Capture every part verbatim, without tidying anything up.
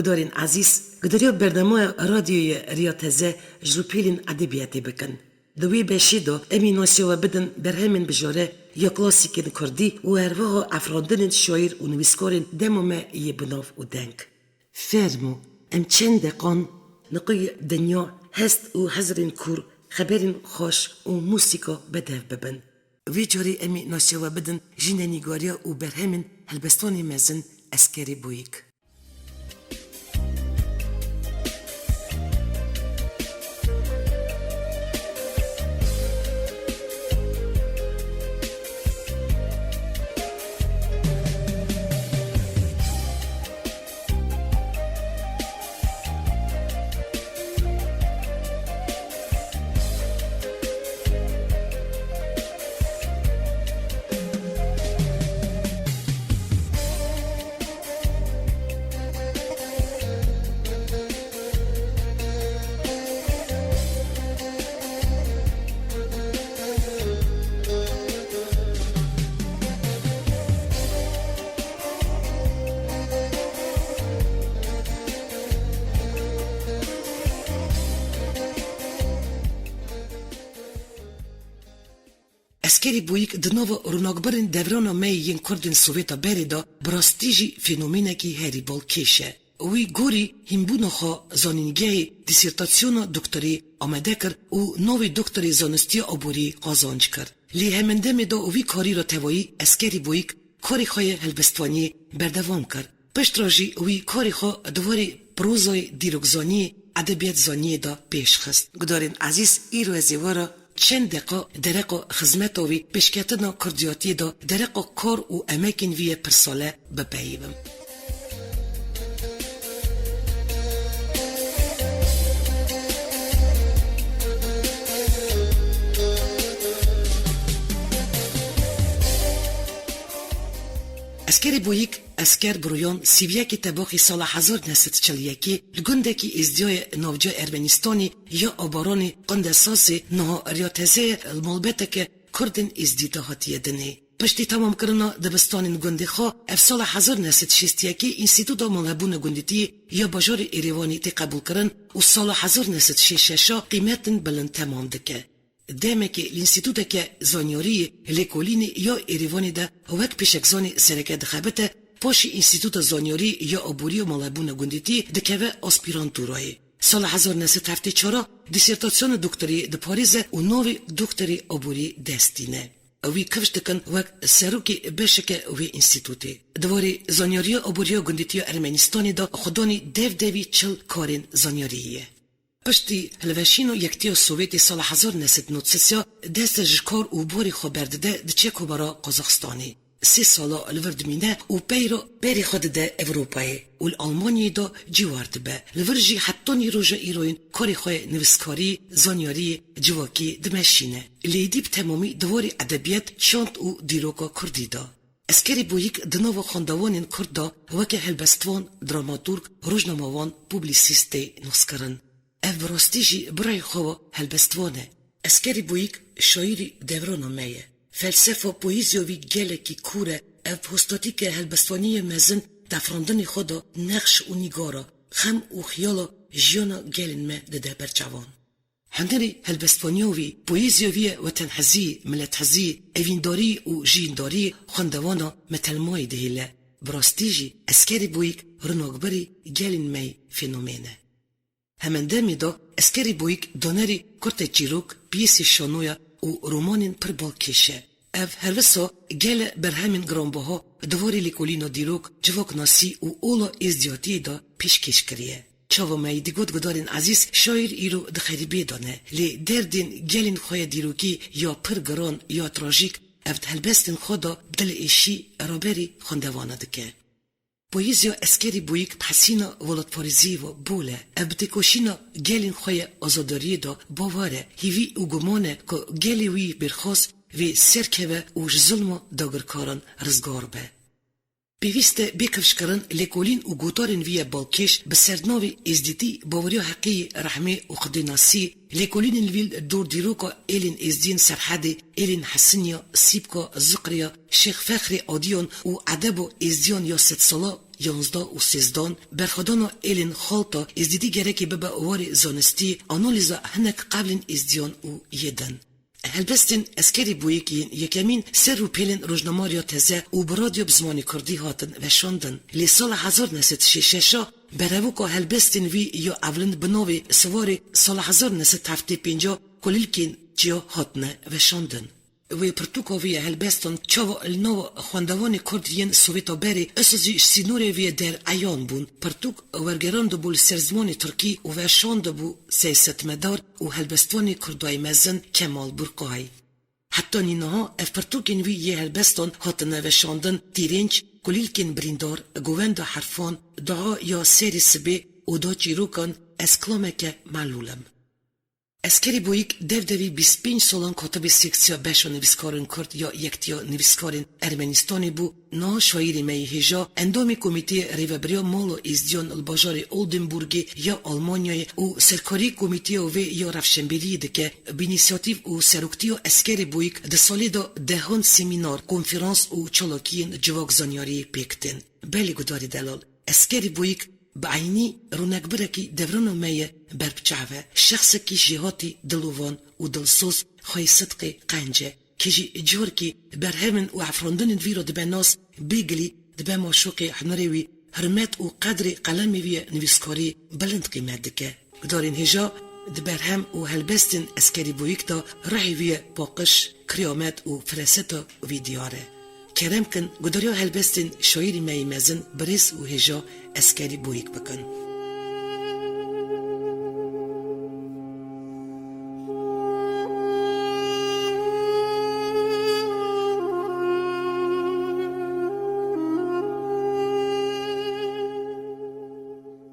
Gudarên ezîz, gudariya bernameya Radyoyê Riya Teze ji bo pêlên edebiyatê bikin. Di wê beşê de em ê nasiya we bidin berhemên bijare ya klasîkên kurdî û herwiha afirandinên şaîr û nivîskarên dema me yê bi nav û deng. Fermo, em çend deqan li qey dinya hest û hizirên kûr, xeberên xweş û mûsîka bedev bibin. Vê carê em ê nasiya we bidin jî nîgariya û berhemên helbestvanê mezin Eskerê Boyîk. Eskerî Boyîk di nava ronakberên devrana me yên Kurdên Sovêta berê de bi rastî jî fenomenekî herî balkêş e. Wî gorî hînbûna xwe zanîngehê dîsertasyona doktorî amade kir û navê doktorê zanistiya aborî qazanc kir. Lê hemendemê de wî karîra tevayî Eskerî Boyîk karê xwe yê helbestvaniyê berdewam kir. Piştre jî wî karê xwe di warê prozayê, dîrokzaniyê, edebiyatzaniyê de pêş xist. Gudarên ezîz, îro ez ê we re çend deqa dereqa xizmeta wî, pêşketina kurdiyatiyê de dereqa kar û emekên vî yê pirsale bipeyivim. Eskerê Boyîk, esker bi royan sî û yekê Tebaxê sala hezar neh sed çil û yekê li gundekî Êzdiyayê navçeya Ermenistanê ya Abaranê Qindesasê niha riya teze ye, li malbeteke Kurdên Êzdî de hatiye dinê. Piştî temamkirina dibistanên gundê xwe, ev sala hezar neh sed şêst û yekê Înstîtuta Malhebûna Gundîtiyê ya bajarê Êrêvanê tê qebûlkirin û sala hezar neh sed şêst û şeş qîmetin bilind temam dike. Demekê li Înstîtuteke Zanyariyê Lêkolînê ya Êrêvanê de wek pêşekzanê sereke dixebite, paşê Înstîtuta Zanyarî ya Aborî û Malhebûna Gundîtî dikeve aspîranturayê. Sala hezar neh sed heftê çar dîsertasyona doktorî diparêze û navê doktorê aborî dest dîne. Wî kifş dikin wek serokê beşeke wê înstîtutê. Di warê zanyariya aboriya gundîtiya Ermenistanê de xwedanî dev devî çil karên zanyariyê ye. Piştî hilweşîna Yektiya Sovêtê sala hezar neh sed nod sisiya dest ji kar û borê xwe berdide, diçe Komara Qazaxistanê. Sê sala li vir dimîne û peyra berê xwe dide Ewropayê û li Almanyayê de cîwar dibe. Li vir jî heta nî roja îroyîn karê xwe yê nivîskarî, zanyariyê, civakî dimeşîne. Lê êdî bi temamî di warê edebiyat, çand û dîroka kurdî de. Eskerî Boyîk di nava xwendevanên kurd de weke helbestvan, dramaturg, rojnamevan, publisîst tê naskirin. Ev bi rastî jî birayê xwe wa helbestvan e. Eskerî Boyîk şaîrî devrana me ye. Felsefa poeziya wî gelekî kûr e. Ev hostatîke helbestvaniyê mezin di afirandinê xwe de nexş û nîgara, xem û xiyala jiyana gelên me dide ber çavan. Hunerê helbestvaniya wî, poeziya wî ye wetenhezî, milethezî, evîndarî û jiyîndarî xwendevana metelmayî dihêle. Bi rastî jî Eskerî Boyîk rinakberî gelên me yê fenomên e. Hemendemê de Eskerî Boyîk danerî kurteçîrok, piyêsê şanoya û romanên pir balkêş e. Ev her wisa gele berhemên giranbaha di warê lêkolîna dîrok, civaknasî û ola êzdiyatiyê de pêşkêş kiriye. Çawa me yî digot gudarên ezîz, şaîr îro di xerîbiyê de ne, lê derdên gelên xwe ya dîrokî ya pir giran ya trajîk, ev di helbestên xwe de bi dilêşî raberî xwendevana dike. Poeziya Eskerî Boyîk bi hesîna welatparêziyê ve bol e. Ev bi têkoşîna gelên xwe ya azadariyê de bawer e, hîvî û guman e ku gelê wî bêrxas vê serkeve û ji zulma dagirkaran rizgar be. Pêwîst e bê kifşkirin lêkolîn û gotarên vî ye balkêş bi sernavê Êzdîtî, baweriya heqî, rehmê û xwedênasî, lêkolînên li vî dor dîroka êlên êzdiyên Serhedê, êlên Hesinya, Sîpka, Ziqriya, Şêx Fexrê Adiyan û edeba êzdiyan ya sedsala yanzdeh û sêzdan, berxwedana êlên Xalta Êzdîtî gerekê bibe warê zanistî, analîza hinek qewlên êzdiyan û yê din. Helbestên Eskerî Boyik yên yekemîn ser rûpêlên rojnamariya teze û bi radyo bi zimanê kurdî hatin veşandin. Lê sala hezar neh sed şêst şeş a berevoka helbestên vî ya ewlin bi navê Siwarê sala hezar neh sed heftê pênc a kulîlkên çiya hatine veşandin. Wê pirtûka vî ya helbestan çawa li nava xwendevanê kurd yên Sovêta berê, îsal jî ji sînorê vî ya der eyan bûn. Pirtûk wergerandibû li ser zimanê tirkî û veşandibû Seysetmedar û helbestvanê kurdayê mezin Kemal Burkay. Heta nîniha ev pirtûkên vî yê helbestan hatine veşandin: Tîrênc, Kulîlkên Birîndar, Govenda Herfan, Dua ya Serê Sibê, Oda Çîrokan, Ez Kilameke Melûl Im. Eskerî Boyik dev devî bîst pênc salan katibê seksiya beşa nivîskarên kurd ya Yektiya Nivîskarên Ermenîstanê bû. Niha şaîrê me yê hêja, endamê Komîteyê Rêvebiriya Mala Êzdiyan li bajarê Oldenburgê ya Almanyayê û serkarî komîteya wê ya rewşenbîriyê dike. Bi înîsiyatîf û seroktiya Eskerê Boyik di salê de dehan semînar, konferans û çalakiyên civak zanyariyê pêk tên. Belê gudarê delal, Eskerî Boyik bi eynî ronekbirekî devrana me ye berbiçav e. Şexsekî jêhatî dilovan û dilsoz, xweyê sidqê qenc e. Kê jî carkî berhemên û efrandinên vî re dibe nas, bêgilî dibe maşoqê hunerê wî, hurmet û qedrê qelemê wî ye nivîskarî bilind qîmet dike. Gudarên hêja di berhem û helbestên Eskerî Boyik de ruhê wî ye paqij, kiramet û firaseta wî diyar e. Kerem kin, gudariya helbestên şaîrê me yê mezin, birêz û hêja Eskerî Boyik bikin.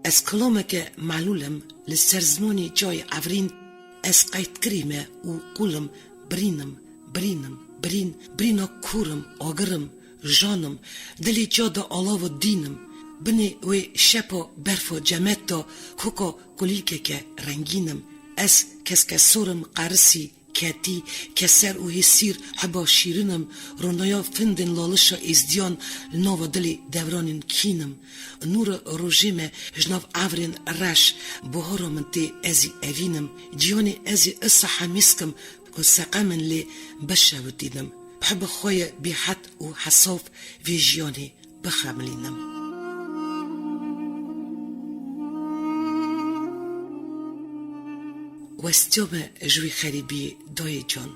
Ez kilameke melûl im, li ser zimanê çiyayê Efrîn ez qeydkirî me û qûl im: birîn im, birîn im, birîn, birîna kûr im, agir im, jan im, dilê çiya de alava dîn im, binê wê şepa berfa cemet de koka kulîlkeke rengîn im. Ez keskesor im, qerisî, ketî, keser û hêsîr, heba şîrin im, ronaya findên lalişa êzdiyan li nava dilê dewranên kîn im. Nûra rojê me ji nav evrên reş, buhara min tê, ez ê evînim. Cîhanê ez ê isa hemîsk im, ku seqem in lê bişewitînim. Bi heba xwe ye bêhed û hesaf vê jiyanê bixemilînim. Westiya me ji wî xerîbiyê dayê can.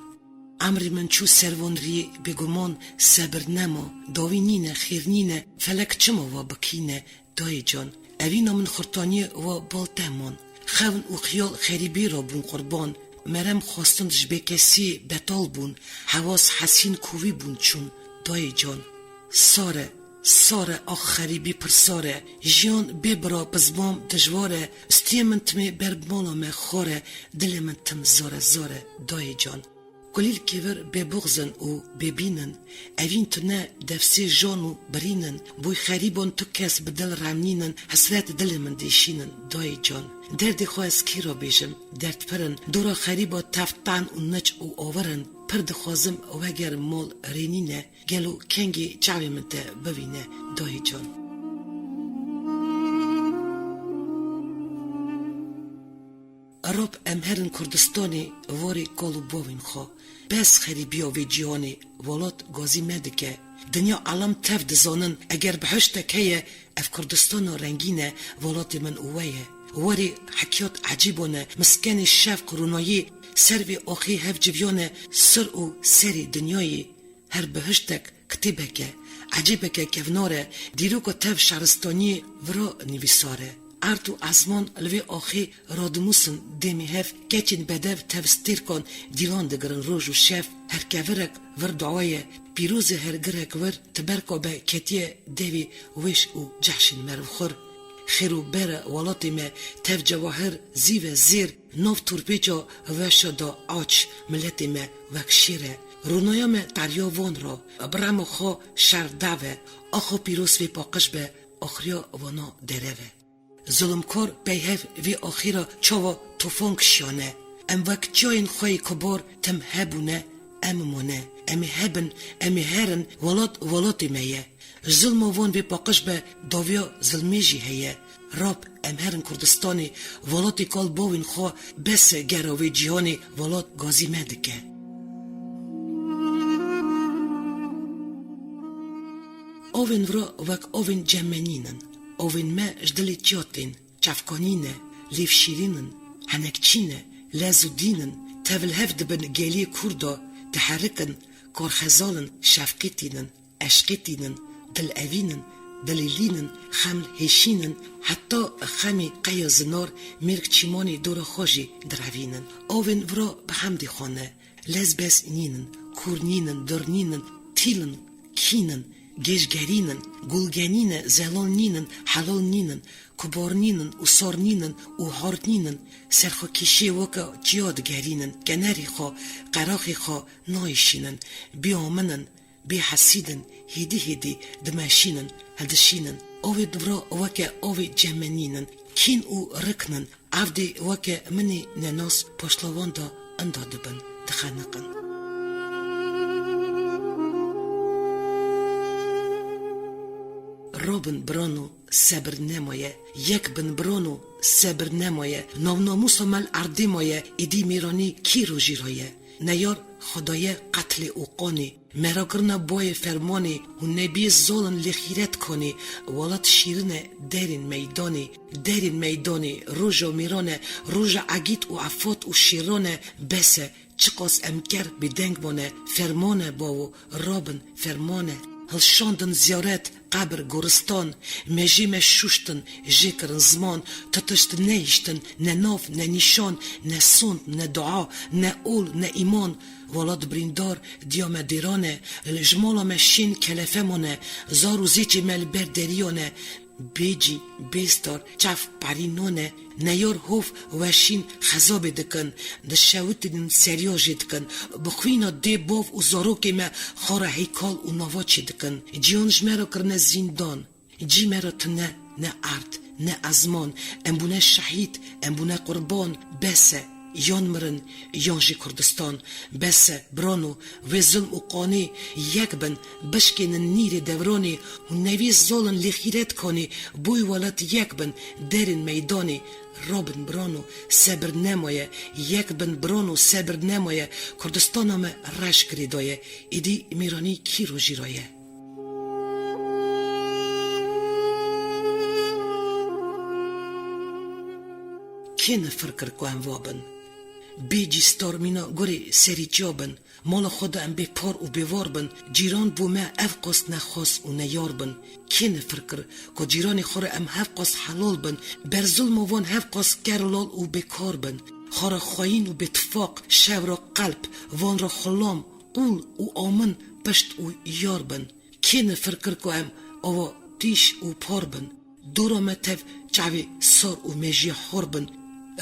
Emrê min çû ser van riyê, bêguman sebir nema, dawî nîne, xêr nîne, felek çima wa bikîne, dayê can. Evîna min xurtaniyê wa bal teman. Xewn û xiyal xerîbî re bûn qurban. Merem xwestin ji bêkesiyê betal bûn. Hewas hesîn kovî bûn çûn, dayê can. Sar e, sar e, ax xerîbî pir sar e. Jiyan bê bira bi ziman dijwar e. Stiyê min timê ber bi mala me xar e. Dilê min tim zar e, zar e, dayê can. Kulîlkê vir bêbuxz in û bêbîn in. Evîn tune, defsê jan û birîn in. Boy xerîban tu kes bi dil remnîn in. Hesret dilê min dêşîn in, dayê can. Derdê xwe ez kê re bêjim? Derd pir in. Dora xerîba tev tan û niç û awir in. Pir dixwazim wegerim mal, rê nîne. Gelo kengê çavê min te bivîne, dayê can. Rab em herin Kurdistanê, warê kal û bavên xwe. Bes xerîbiya vê cîhanê, welat gazî me dike. Dinya, alem tev dizanin, eger bihiştek heye, ev Kurdistana rengîn e, welatê min û we ye. Warê hekiyat ecîban e, miskenê şevq rûnayî, ser vê axê hev civiyane, sir û serê dinyayê. Her bihiştek kitêbek e, ecêbeke kevnar e, dîroka tev şaristaniyê vira nivîsar e. Erd û ezman li vê axê radimûsin, dêmê hev keçên bedev tev stêrkan dîlan digirin roj û şev. Her kevirek vir dua ye, pîroz e her girek vir, ti berka be ketiye devê wêş û cehşên merivxwir. Xêr û bere welatê me, tev cewahir, zîv e zêr, nav torpêça veşa da aç, miletê me wek şêr e. Rûnaya me tariya van ra, bi rema xwe şer dave, axa pîroz vê paqij be, axiriya vana derev e. Zulmkar peyhev vê axîra çawa tufan kişiyane. Em wek çiyayên xwe yê kubar tim hebûne, em mane. Em ê hebin, em ê herin, welat welatê me ye. Ji zilma van vê paqij be, dawiya zilmê jî heye. Rab, em herin Kurdistanê, welatê kal bavên xwe, bes e gera vê cîhanê welat gazî me dike. Avên vira wek avên cem me nînin. Avên me ji dilê çiya tên, çavkanî ne, lêv şîrîn in, henekçî ne, lez û dîn in, tev li hev dibin geliyê Kurda, diherikin, karxezal in, şefqê tînin, eşqê tînin, dil evîn in, dilê lîn in, xem hêşîn in, heta xemê qeya zinar, mêrg çîmanê dora xwe jî direvînin. Avên vira bi hemdê xwe ne, lez bes nînin, kûr nînin, dir nînin, tîl in, kîn in, gêj gerîn in, gulgenî ne, zelal nînin, helal nînin, kubar nînin, usar nînin, ûhar nînin, serxwekêşiyê weke çiya digerînin, kenerê xwe, qeraxê xwe nayêşînin, bêamin in, bêhesîd in, hêdî hêdî dimeşînin, hildişînin. Avê vira weke avê cem me nînin, kîn û rikn in, evdê weke minê nenas paşlavan da inda dibin, dixeniqin. Rabin birano, sebir nemaye, yek bin birano, sebir nemaye, navnamûsa me li erdê maye, êdî mêranî kî rojî ra ye? Neyar Xwedayê qetlê û qanê, me ra kirine bayê fermanê, hûn nebiyê zalin lê xîret kanê, welat şîrin e derên meydanê, derên meydanê, roja mêran e, roja egît û efat û şêran e, bes e, çiqas em ker bêdeng mane, ferman e bawo, rabin, ferman e. Hilşandin ziyaret, qebir, goristan, mejê me şuştin, jê kirin ziman, tu tişt nehiştin, ne nav, ne nîşan, ne sond, ne dua, ne ol, ne îman. Welat birîndar, diya me dêran e, ji mala me şên kelefe mane, zar û zêçê me li ber deriyan e. Bê cî, bê star, çav parî nane, neyar hov weşîn xezabê dikin, dişewitînin seriya jê dikin, bi xwîna dê bav û zarokê me xwe re heykal û nava çêdikin. Ciyan ji me re kirine zîndan. Cî me re tune, ne erd, ne ezman, em bûne şehîd, em bûne qurban, bes e. Yan mirin, yan jî Kurdistan. Bes e, birano, wê zilm û qanê yek bin, bişkênin nîrê dewranê, hûn nevî zalin lê xîret kanê, boy welat yek bin, derên meydanê, rabin birano, sebir nemaye, yek bin birano, sebir nemaye, Kurdistana me reş girêdaye, êdî mêranî kî rojî ra ye? Kê nifir kir ku em va bin? Bê cî star mîna gurê serî çiya bin, mala xwe de em bê par û bê war bin, cîran bo me ev qas nexwas û neyar bin. Kê nifir kir ku cîranê xwe re em hev qas helal bin, ber zilma van hev qas ker lal û bêkar bin? Xwe re xweyîn û bêtifaq, şev re qelp, van re xulam, qûl û amin, pişt û yar bin. Kê nifir kir ku em ava tîj û par bin? Dora me tev çavê sar û mejiyê hor bin.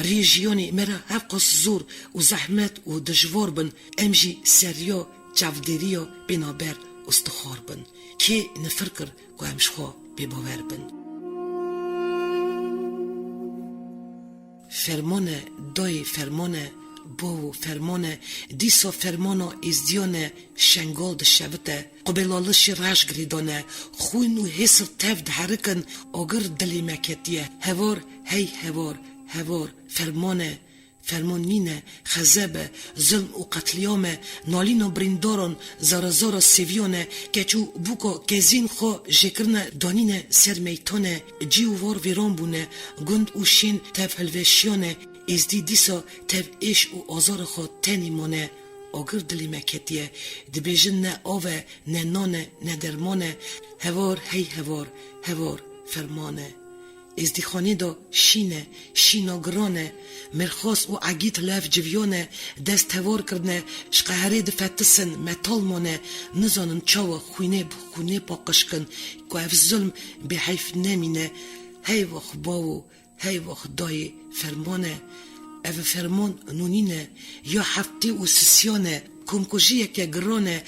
Rê jiyanê me re hevqas zor û zehmet û dijwar bin, em jî seriya çavdêriya pênaber û stixwar bin. Kê nifir kir ku em ji xwe bêbawer bin? Fermane, dayê fermane, bawo fermane, dîsa fermana êzdiyane, şengal dişevite, qubêlalişê reş girêdane, xwîn û hêsir tev diherikin, agir dilê me ketiye. Hevar, hey hevar, hevar, fermane, ferman nîne, xezeb e, zilm û qetlîyam e, nalîna birîndaran, zara zara sêviyan e, keç û bûka kezîn xwe jêkirine danîne ser meytane, cî û war vêran bûne, gund û şên tev hilveşiyane, êzdî dîsa tev êş û azara xwe tenî mane, agir dilê me ketiye, dibêjin ne av e, ne nan e, ne derman e, hevar, hey hevar, hevar, ferman e. Êzdîxanê de şîn e, şîna giran e, mêrxas û egît lev civiyan e, dest hevar kirine, ji qeherê difetisin, metal mane, nizanin çawa xwînê bi xwînê paqij kin, ku ev zilm bêheyf nemîne. Hey wax bawo, hey wax dayê, ferman e. Ev ferman nûnîn e, ya heftê û sisiyan e, Komkujiyeke giran e,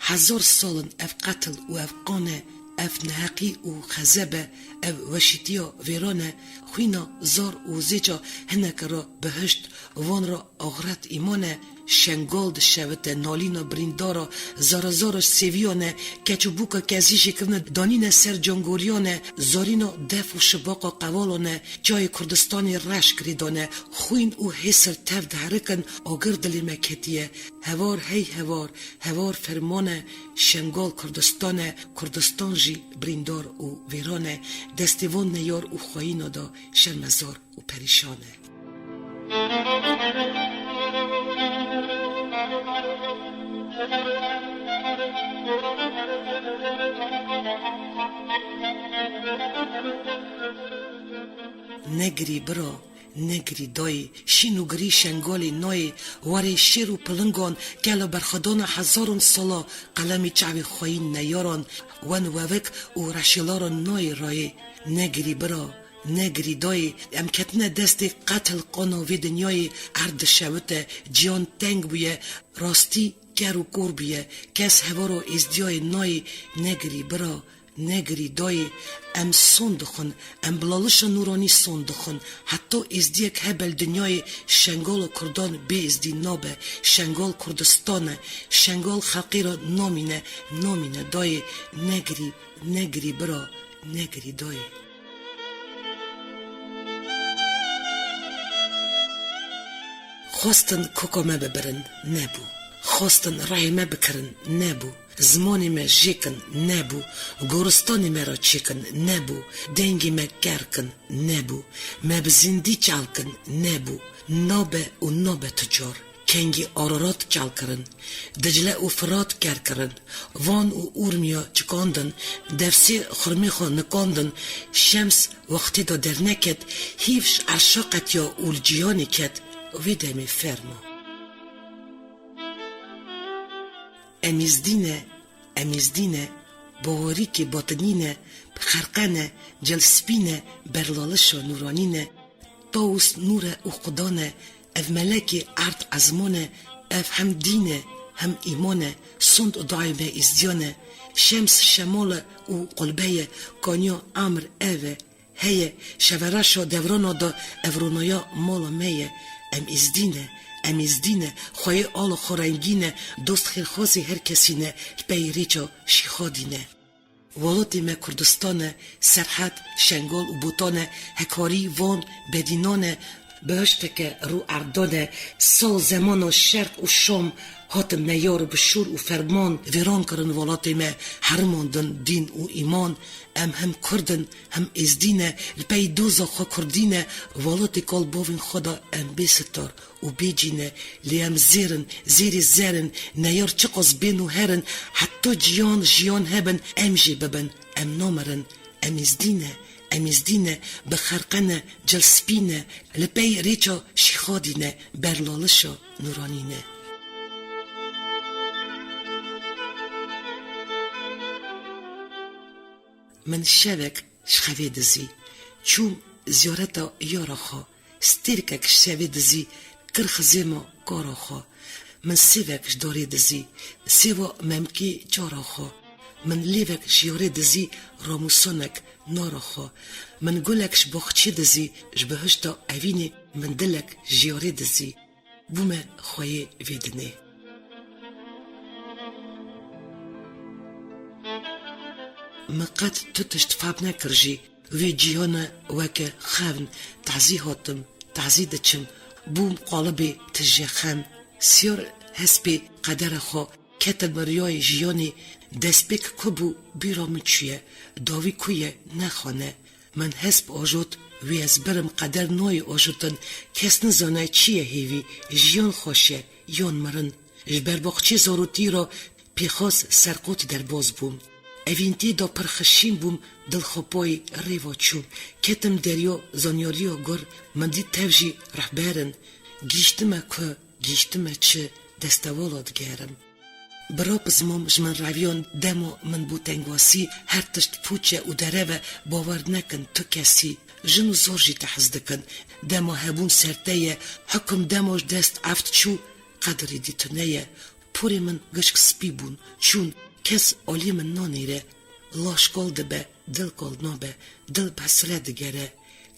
hezar sal in ev qetil û ev qan e, ev neheqî û xezeb e, ev weşîtiya vêran e, xwîna zar û zêça hineke re bihişt, van re axret îman e, Şengal dişewite nalîna birîndara, zara zara sêviyan e, keç û bûka kezî jê kirine danîne ser cangoriyan e, zarîna def û şibaqa qewalan e, çiyayê Kurdistanê reş girêdan e, xwîn û hêsir tev diherikin, agir dilê me ketiye. Hevar hey hevar, hevar ferman e, Şengal Kurdistan e, Kurdistan jî birîndar û vêran e, destê van neyar û xweyîna de şermezar û perîşan e. Negirî bira, negirî dayê, şîn û girî Şengalê nayê, warê şêr û pilingan, kela berxwedana hezaran sala, qelemê çavê xweyîn neyaran, wen wevik û reşêlaran nayê rayê. Negirî bira, negirî dayê, em ketine destê qetil qana vê dinyayê, erd dişewite, ciyan teng bûye, rastî ker û kor bûye, kes hevara êzdiyayê nayê, negirî bira, negirî dayê, em son dixwin, em bi lalişa nûranî son dixwin, heta êzdiyek hebe li dinyayê Şengala Kurdan bê êzdî nabe, Şengal Kurdistan e, Şengal xelqê re namîne, namîne dayê, negirî, negirî bira, negirî dayê. Xwestin koka me bibirin, nebû. Xwestin rehê me bikirin, nebû. Zimanê me jêkin, nebû. Goristanê me re çêkin, nebû. Dengê me ker kin, nebû. Me bi zîndî çal kin, nebû. Nabe û nabe tu car. Kengî Ararat çal kirin, Dicle û Firat ker kirin, Van û Urmiya çikandin, Devsê xurmê xwe nikandin, Şems wextê de derneket, hîv ji erşa qetiya û li cîhanê ket, vê demê fermo. Em êzdî ne, em êzdî ne, bawerîkê batinî ne, bi xerqe ne, cilspî ne, berlalişa nûranî ne, Tawus nûr e û xudan e, ev melekê erd ezman e, ev hem dîn e, hem îman e, sond û dayê me êzdiyan e. Şems şemal e û qulbe ye, kaniya emr ev e. Heye, şevereşa devrana de ev ronaya mala me ye. Em êzdî ne, em êzdî ne, xweyê ala xwe rengîn e, dost xêrxwazê her kesî ne, li pey rêça şîxadî ne. Welatê me Kurdistan e, Serhed, Şengal û Botan e, Hekarî, Van, Bedînan e, bihişteke rû erdan e, sal zemana Şerq û Şam hatin meyar bi şûr û ferman vêran kirin welatê me, herimandin dîn û îman, em hem Kurd in, hem Êzdî ne, li pey doza xwe Kurdî ne, welatê kal bavên xwe de em bê sitar û bê cî ne, lê em zêr in, zêrê zer in, neyar çiqas bên û herin, heta ciyan jiyan hebin, em jê bibin, em namirin. Em êzdî ne, em êzdî ne, bi xerqe ne, cilspî ne, li pey rêça şîxadî ne, berlalişa nûranî ne. Min şevek ji xevê dizî, çûm ziyareta yara xwe, Stêrkek ji şevê dizî kir xizêma kara xwe. Min sêvek ji darê dizî, sêva memkê çara xwe. Min lêvek ji yarê dizî ramûsanek nara xwe. Min gulek ji baxçê dizî, ji bihişta evînê min dilek ji yarê dizî. Bûme xweyê vê dinê. Min qet tu tişt fam nekir jî, vê cîhana weke xevn, tazî hatim, tazî diçim, bûm qalibê tije xem. Siyar hespê qedera xwe, ketim riyayê jiyanê, destpêk ku bû, bîra min çûye, dawî ku ye, nexane. Min hesp ajot, wê ez birim, qeder nayê ajotin, kes nizane çi ye hêvî, jiyan xweş e, yan mirin. Ji ber baxçê zarotî re pêxas serqot derbaz bûm. Evîntî da pir xişîn bûm, dilxwepayî rêva çûm. Ketim derya zanyariya gur, min dît tev jî rehber in. Gihîştime ku, gihîştime çi, destewala digerim. Bi rap zimam ji min reviyan, dema min bû tengwasî, her tişt pûç e û derev e, bawer nekin tu kesî. Jin û zor jî te hez dikin. Dema hebûn ser te ye, hukum dema ji dest eft çû, qedrê dî tune ye. Porê min gişk spî bûn, çûn, kes aliyê min nanêre. Laş kal dibe, dil kal nabe, dil bi hesret digere.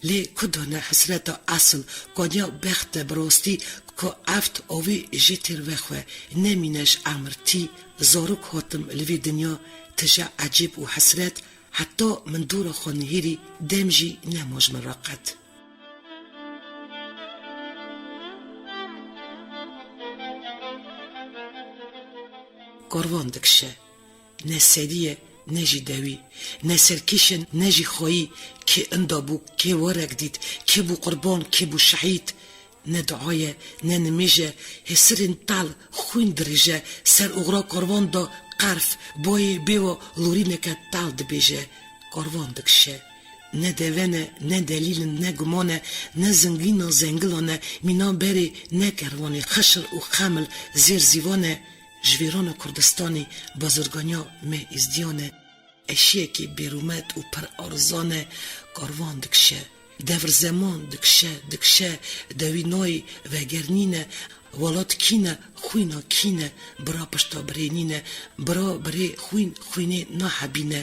Lê ku dane hesreta esil, kaniya bext e bi rastî, ku eft avê jê têr vexwe, nemîne ji emir tî, zarok hatim li vê dinya, tije ecêb û hesret, heta min dora xwe nihêrî, dem jî nema ji min re qet. Karvan dikişe. Ne serî ye, ne jî dewî. Ne serkêş in, ne jî xweyî. Kê inda bû, kê warek dît, kê bû qurban, kê bû şehîd. Ne dua ye, ne nimêj e, hêsirên tal xwîn dirêje, ser oxira karvan da qerf, bayê bêwa lorîneke tal dibêje. Karvan dikişe. Ne deve ne, ne delîl in, ne guman e, ne zingîna zengilan e, mîna berê ne kervan e, xişir û xemil zêr zîvan e, ji vêrana Kurdistanê bazirganiya me êzdiyan e. Eşiyekê bêrûmet û pir arzan e, karvan dikişe. Devr zeman dikişe, dikişe, dewî nayê, veger nîne, welat kî ne, xwîna kî ne, bira pişta birê nîne, bira birê xwîn xwînê nahebîne.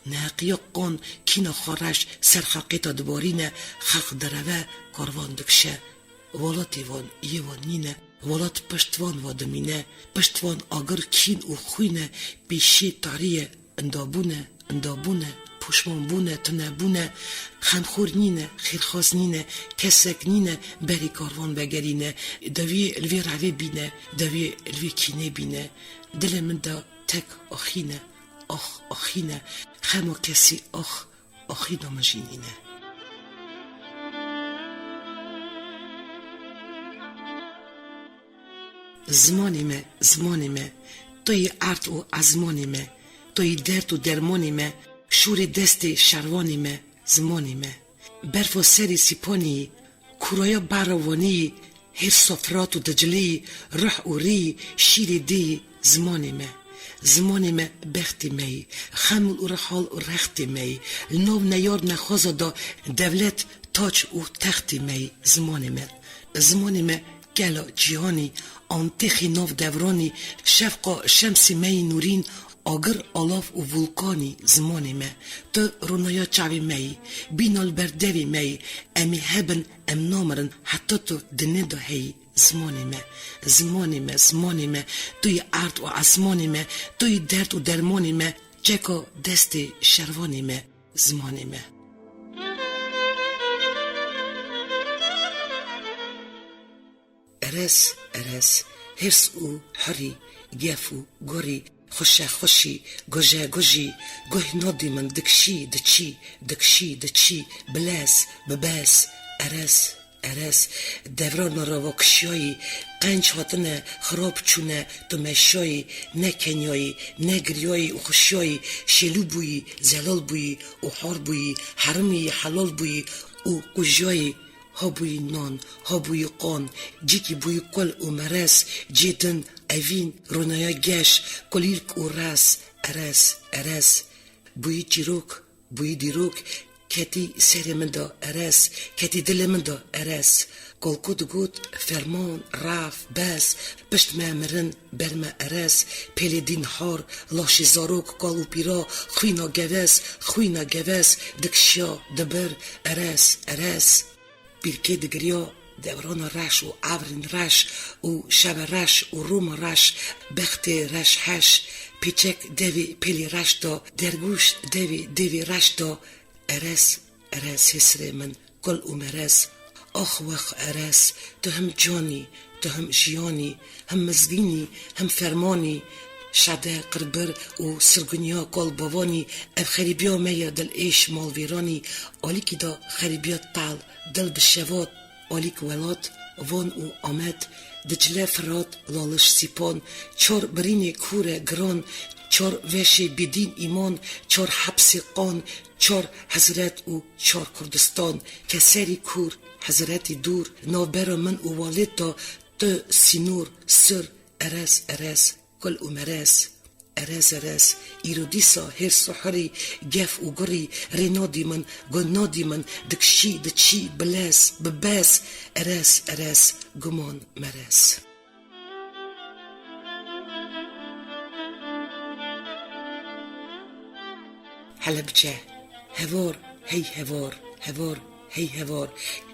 Neheqiya qan kîna xwe reş ser xelqê de dibarîne, xelq direve, karvan dikişe. Welatê van, yê wan nîne, welat pişt van va dimîne, pişt van agir kîn û xwîn e, pêşiyê tarî ye, inda bûne, inda bûne, poşman bûne, tune bûne, xemxor nîne, xêrxwaz nîne, kesek nîne, berê karvan vegerîne, dewiyê li vê revê bîne, dewiyê li vê kînê bîne. Dilê min de tek axîne, ax, axîne, xema kesî ax, axîna min jî nîne. Zimanê me, zimanê me, to yî erd û ezmanê me, to yî derd û dermanê me, şûrê destê şervanê me, zimanê me. Berfa serê sîpanê yî, kûraya behra Wanê yî, hêrsa Firat û Diclê yî, ruh û rê yî, şîrê dê yî, zimanê me. Zimanê me, bextê me yî, xeml û rihal û rextê me yî, li nav neyar nexwaza da dewlet, taç û textê me yî, zimanê me. Zimanê me, kela cîhanî, antêxî nav devranî, şefqa şemsê me yî nûrîn, agir, alav û vulkanî, zimanê me. Tu ronaya çavê me yî, bîna li ber devê me yî, em ê hebin, em namirin, heta tu di nê de heyî, zimanê me. Zimanê me, zimanê me, tu yî erd û esmanê me, tu yî derd û dermanê me, çeka destê şervanê me, zimanê me. Erez, erez, hêrs û hirî, gef û gorî, xweşe xweşî, goje gojî, guh nadî min dikşî, diçî, dikşî, diçî, bilez, bibez, erez, erez, devrana rava kişiyayî, qenc hatine, xirab çûne, tu meşiyayî, ne keniyayî, ne giriyayî û xweşiyayî, şêlû bûyî, zelal bûyî û har bûyî, herimî, helal bûyî û qujiyayî, ha bûyî nan, ha bûyî qan, cîkî bûyî kul û merez, cê din, evîn, ronaya geş, kulîlk û rez, erez, erez. Bûyî çîrok, bûyî dîrok, ketî serê min de erez, ketî dilê min de erez. Kolku digot, ferman, raf, bes, pişt me mirin, ber me erez, pêlê dîn har, laşê zarok, kal û pîra, xwîna gevez, xwîna gevez, dikşiya, dibir, erez, erez. Pîrkê digiriya, dewrana reş û evrên reş û şeve reş û rûma reş, bextê reş heş, pêçek devê pêlê reş da, dergûş devê devê reş da, erez, erez hêsirê min, kul û merez. Ax wex erez, tu him canî, tu him jiyanî, him mizgînî, him fermanî, şade, qirbir û sirguniya kal bavanî, ev xerîbiya me ya dil êş malvêranî, alîkî da xerîbiya tal, dil bi şevat, alîk welat, Van û Amed, Dicle, Firat, Laliş, Sîpan, çar birînê kûr e giran, çar veşê bêdîn îman, çar hepsê qan, çar hezret û çar Kurdistan, keserî kûr, hezretî dûr, navbera min û walêt da tu sînor, sir, erez, erez, kul û merez. Erez, erez, îro dîsa hêrs û hirî, gef û gurî, rê nadî min, gun nadî min, dikşî, diçî, bilez, bibez, erez, erez, guman, merez. Helebce. Hevar, hey hevar, hevar, hey hevar.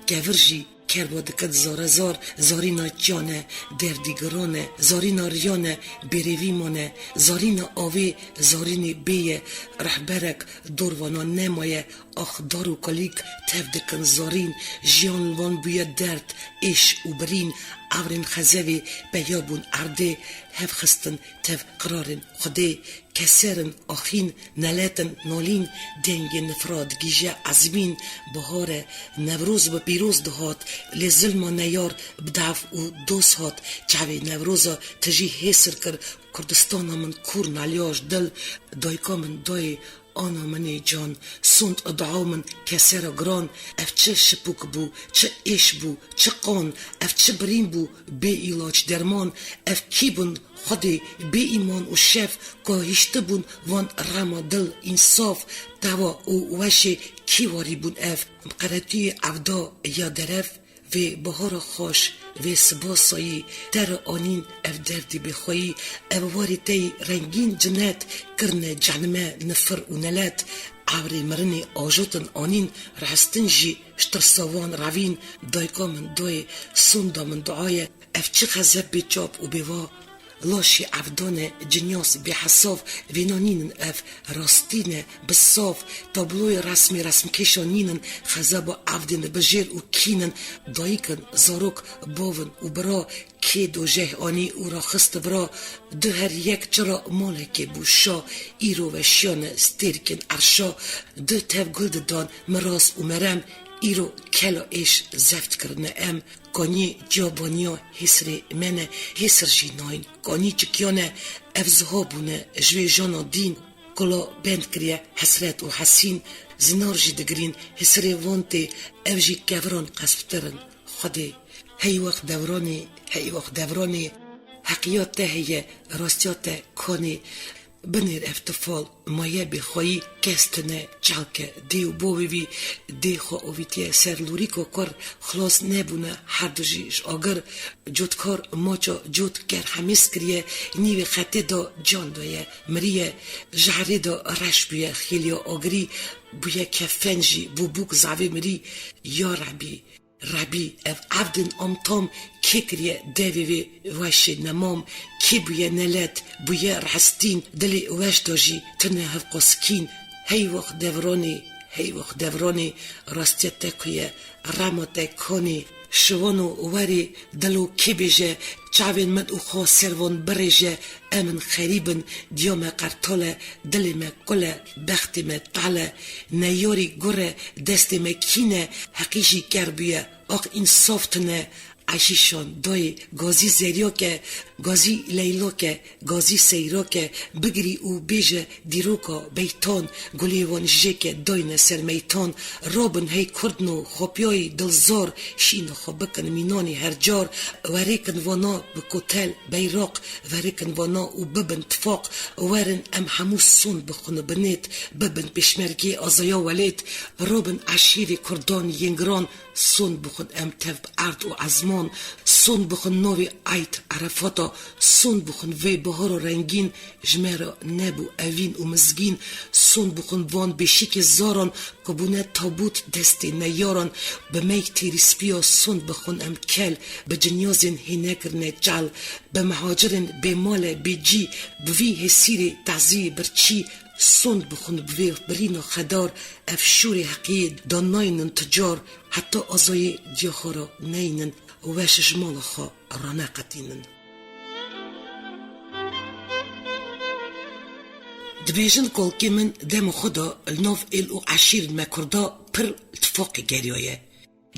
Kevir jî kerba dikin zarezar, zarîna çiyan e, derdî giran e, zarîna riyan e, bêrêvî mane, zarîna avê, zarînê bê ye, rehberek dorvana nemaye, ax dar û kulîk tev dikin zarîn, jiyan li wan bûye derd, êş û birîn, evrên xezevê peya bûn erdê, hev xistin tev qirarên Xwedê, keser in axîn, nelet in nalîn, dengê nifra digihîje ezmîn, bahar e, Newroz bi pîroz dihat, lê zilma neyar bi daf û doz hat, çavê Newroza tijî hêsir kir, Kurdistana min kûr nalya ji dil, dayika min dayê, ana min ê can, sond û dua min kesera giran, ev çi şipûk bû, çi êş bû, çi qan, ev çi birîn bû, bê îlaç derman, ev kî bûn, Xwedê, bê îman û şef, ku hiştibûn van rema dil, însaf, tewa û weşê kî warî bûn ev, bi qeretiyê evda ya derev, vê bahara xweş, vê sibasayî, te re anîn ev derdî bêxweyî, ev warê te yî rengîn cinet, kirine cehnime nifir û nelet, evrê mirinê ajotin anîn, rihestin jî ji tirsa wan revîn, dayika min doyê, sonda min dua ye, ev çi xezeb bê çap û bêva, Laşê evdane, cinyas bêhesav, vêna nînin ev, rastî ne, bi sav, tabloyê resmê resmkêşa nînin, xezeba evdên dibijêr û kînin, dayik in, zarok, bav in û bira, kê dojeh anî û raxist vira, du her yek çira malekê bû şa, îro veşiyane stêrkên erşa, du tev gul didan, miras û merem, îro kela êş zeft kirine em. Kanî ciyabaniya hêsirê me ne, hêsir jî nayîn. Kanî çikiya ne, ev ziha bûne ji vê jana dîn, kula bend kiriye hesret û hesîn, zinar jî digirîn, hêsirê van tê, ev jî keviran qesptir in. Xwedê, hey wext devranê, hey wext devranê, heqiya te heye, rastiya te kanê. Binêr ev tifal, maye bêxweyî, kes tune, çalke, dê û bavê vî, dê xwe avîtiye ser lûrîka kur, xilas nebûne her du jî ji agir. Cotkar maça cot ker hemîs kiriye, nîvê xetê de can daye, miriye, ji herê de reş bûye, xêliya agirî bûye kefen jî, bû bûk zavê mirî. Ya Rebî, Rebî, ev evdin am tam kê kiriye devê vê weşê nemam, kê bûye nelet, bûye rehstîn, dilê weş de jî tune hevqoskîn. Hey wext devranê, hey wext devranê, rastiya te ku ye, rema te konê. Şiwano werê, dilo kê bêje, çavên min û xwe servan birêje, em in xerîb in, diya me qertal e, dilê me kul e, bextê me tal e, neyarî gur e, destê me kîn e, heqî jî ker bûye, ax însaf tune, Eşîşan dayê, gazî Zeryake, gazî Leylake, gazî Seyrake, bigirî û bêje dîroka beytan, gulê wan jêke dayne ser meytan, rabin hey kurdno, xapiyayî dilzar, şîna xwe bikin mînanî her car, werêkin vana bi kotel, beyraq, verikin vana û bibin tifaq, werin em hemû son bixwin binêt, bibin pêşmergê azaya welêt, robin eşîrê kurdan yên giran, son bixwin em tev bi erd û ezman, son bixwin navê Eyd Erefata, son bixwin vê bihara rengîn ji me re nebû evîn û mizgîn, son bixwin van bêşikê zaran, ku bûne tabût destê neyaran, bi mey têrîspiya son bixwin em kel, bi cinyazên hênekirine çal, bi mihacirên bêmale bêcî, bi vî hêsîrê tazî birçî, son bixwin bi vê birîna xedar, ev şûrê heqiyê da naynin tu car, heta azayê diya xwe ra neynin, weş ji mala xwe raneqetînin. Dibêjin kolkê min dema xwe de li nav êl û eşîrên me kurda pir tifaqê geriyaye.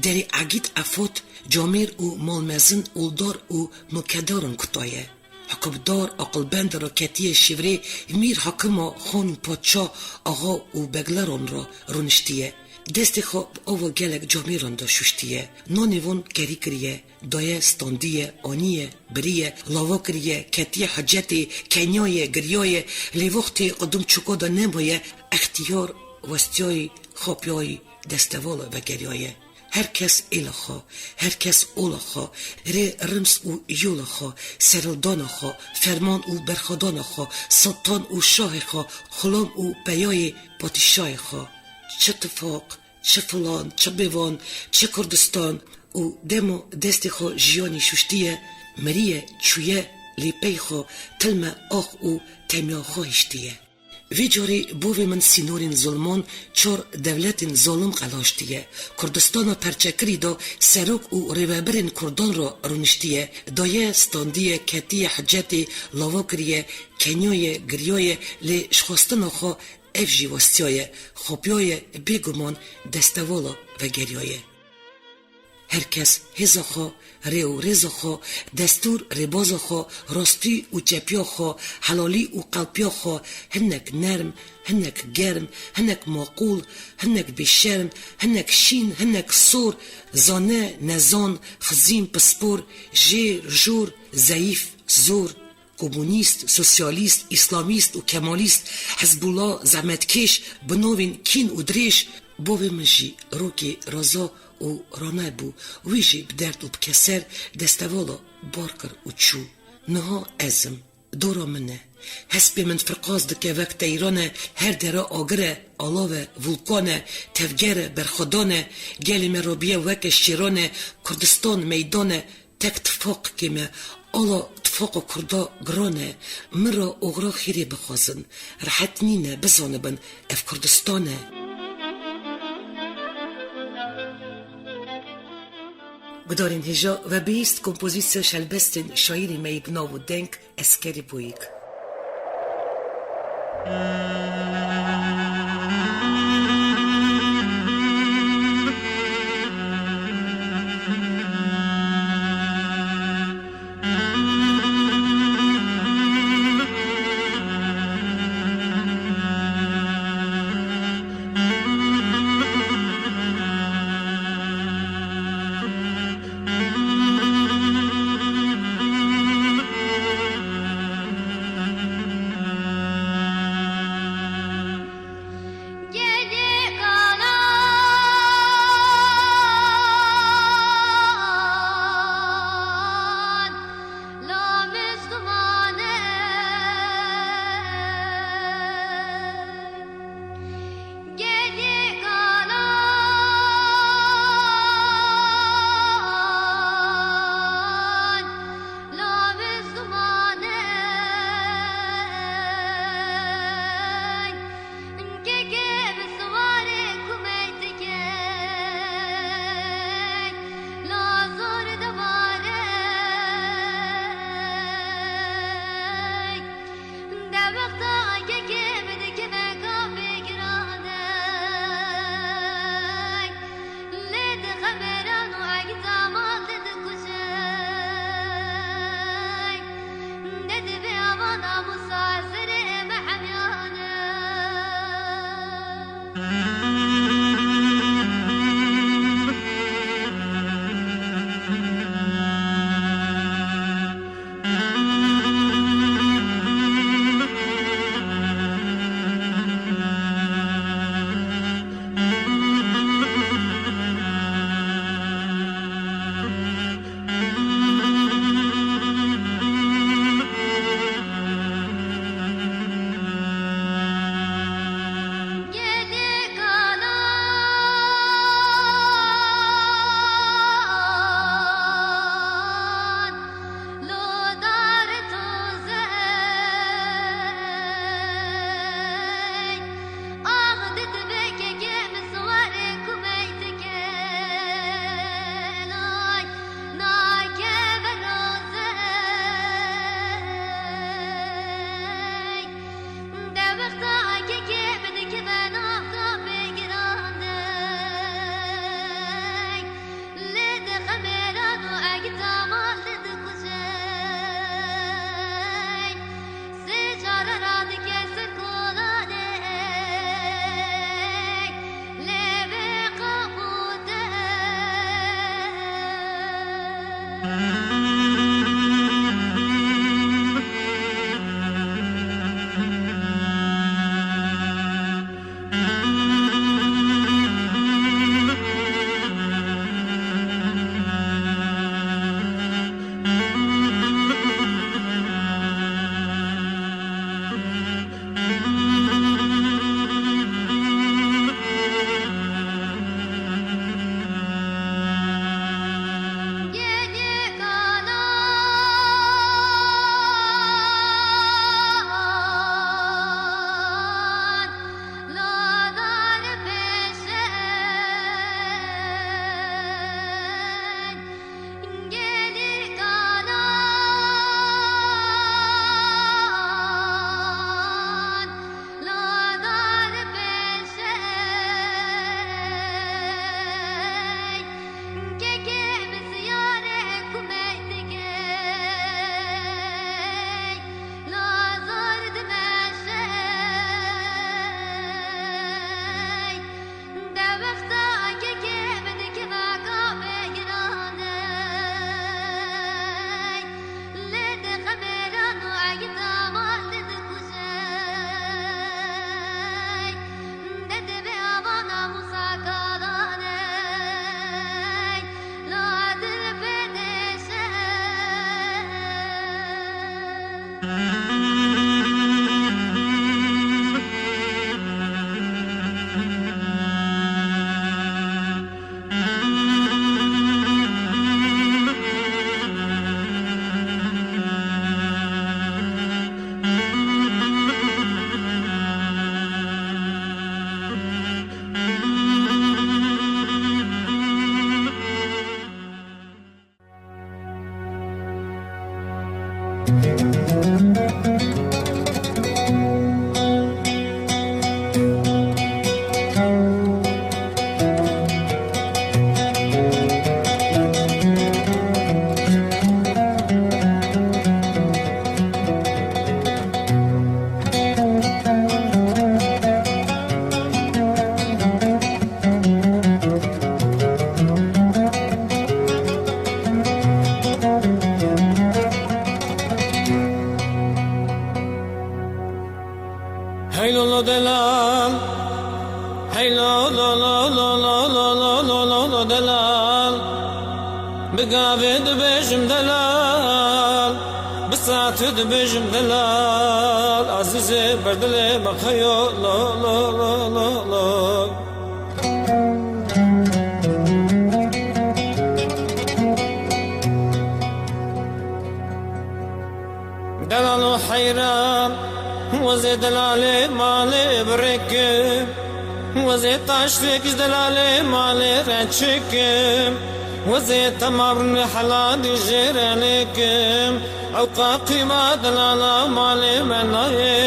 Derê Egîd Efot, camêr û malmezin, oldar û nokedaran kutaye. Hukimdar, aqilbend ra ketiye şivrê, mîr, hakima, xan û padşa, axa û begleran ra rûniştiye. Destê xwe bi ava gelek camêran de şuştiye. Nanê van kerî kiriye. Daye, standiye, aniye, biriye, lava kiriye, ketiye hecetê, kenyaye, giriyaye, lê wextê qudum çuka de nemaye, extiyar westiyayî, xapiyayî, destevala vegeriyaye. Her kes êla xwe, her kes ola xwe, rê rims û yola xwe, serildana xwe, ferman û berxwedana xwe, sultan û şahê xwe, xulam û peyayê padîşahê xwe. Çi tifaq, çi filan, çi bêvan, çi Kurdistan û dema destê xwe jiyanî şuştiye, miriye, çûye, lê pey xwe tilme ax û temiya xwe hiştiye. Vê carê bavê min sînorên zilman çar dewletên zalim qelaştiye. Kurdistana perçekirî da serok û rêvebirên kurdan re rûniştiye, daye, standiye, ketiye hicetê, lava kiriye, keniyaye, giriyaye, lê ji xwestina xwe ev jî westiyaye, xwepiyaye, bêguman destevala vegeriyaye. Her kes hêza xwe, rê û rêza xwe, destûr rêbaza xwe, rastî û çepiya xwe, helalî û qelpiya xwe, hinek nerm, hinek germ, hinek maqûl, hinek bêşerm, hinek şîn, hinek sor, zane, nezan, xizîn, pispor, jêr, jor, zeyîf, zor, komunîst, sosyalîst, îslamîst û kemalîst, Hizbûla, zehmetkêş, bi navên kîn û dirêj, bavê min jî rokê raza û rane bû, wî jî bi derd û bi keser destevala bar kir û çû. Niha ez im, dora min e. Hespê min firqas dike wek teyran e, her dere agir e, alav e, vulkan e, tevger e, berxwedan e, gelê me robiye weke şêran e, Kurdistan meydan e, tek tifaqekê me, ala tifaqa Kurda giran e, min re oxira xêrê bixwazin, rehet nîne, bizanibin, ev Kurdistan e. Gudarên hêja, we bihîst kompozîsya ji helbestên şaîrê me yê bi nav û deng Eskerî Boyîk. Hey lo lo delal, hey lo lo lo lo delal. Bi gavê dibêjim delal, bi saetê dibêjim delal. Azîzê berdilê me xeyo lo lo lo lo lo. Delalo heyran, wezê delalê malê birêkim, wezê taştêk ji delalê malê reçikim, wezê temam rûnê heladî jê re lêkim. Ew qaqîma delala malê me nayê,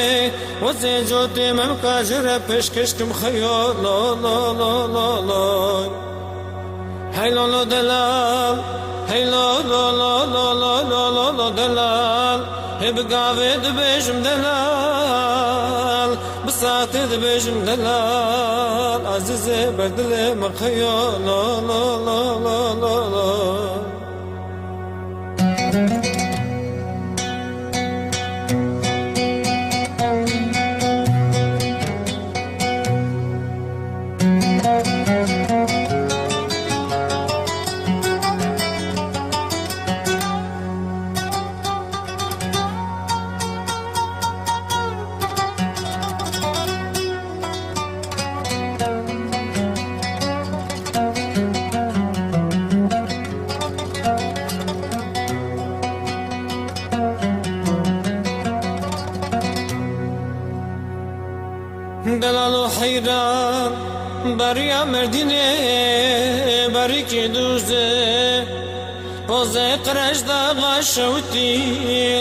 wezê cotê me bika jê re pêşkêş kim xeyo lo lo lo lo lo. Hey lo lo delal, hey lo lo lo lo delal. Hê bi gavê dibêjim delal, bi saetê dibêjim delal. Azîzê berdilê me xeyo lo lo lo lo lo lo. Delalo heyran, beriya Merdînê berîkî dûzê. Pozê qirêj daxa şewitî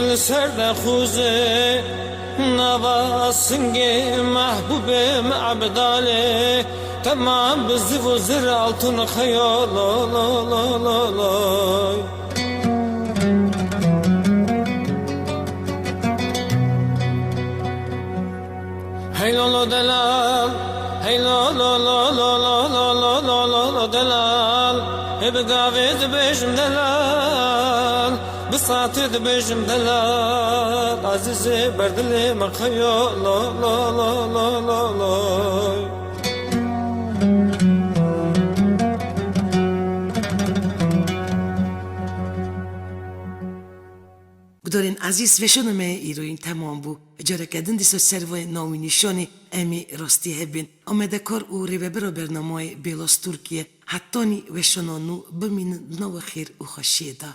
li ser de xûzê. Nava singê mehbûbê min Ebdalê, temam bi ziv û zir altun xeyo lo lo lo lo lo. Hey lo lo delal, hey lo lo lo lo delal. Hê bi gavê dibêjim delal, bi saetê dibêjim delal. Azîzê berdilê me xeyo lo lo lo lo lo lo. Gudarên ezîz, weşana me îroyîn temam bû. Careke din dîsa ser vê navî nîşanê em ê rastî hebin. Amadekar û rêvebira bernamayê Bêlas Tirkiye. Hetanî weşana nû bimînin di nava xêr û xweşiyê de.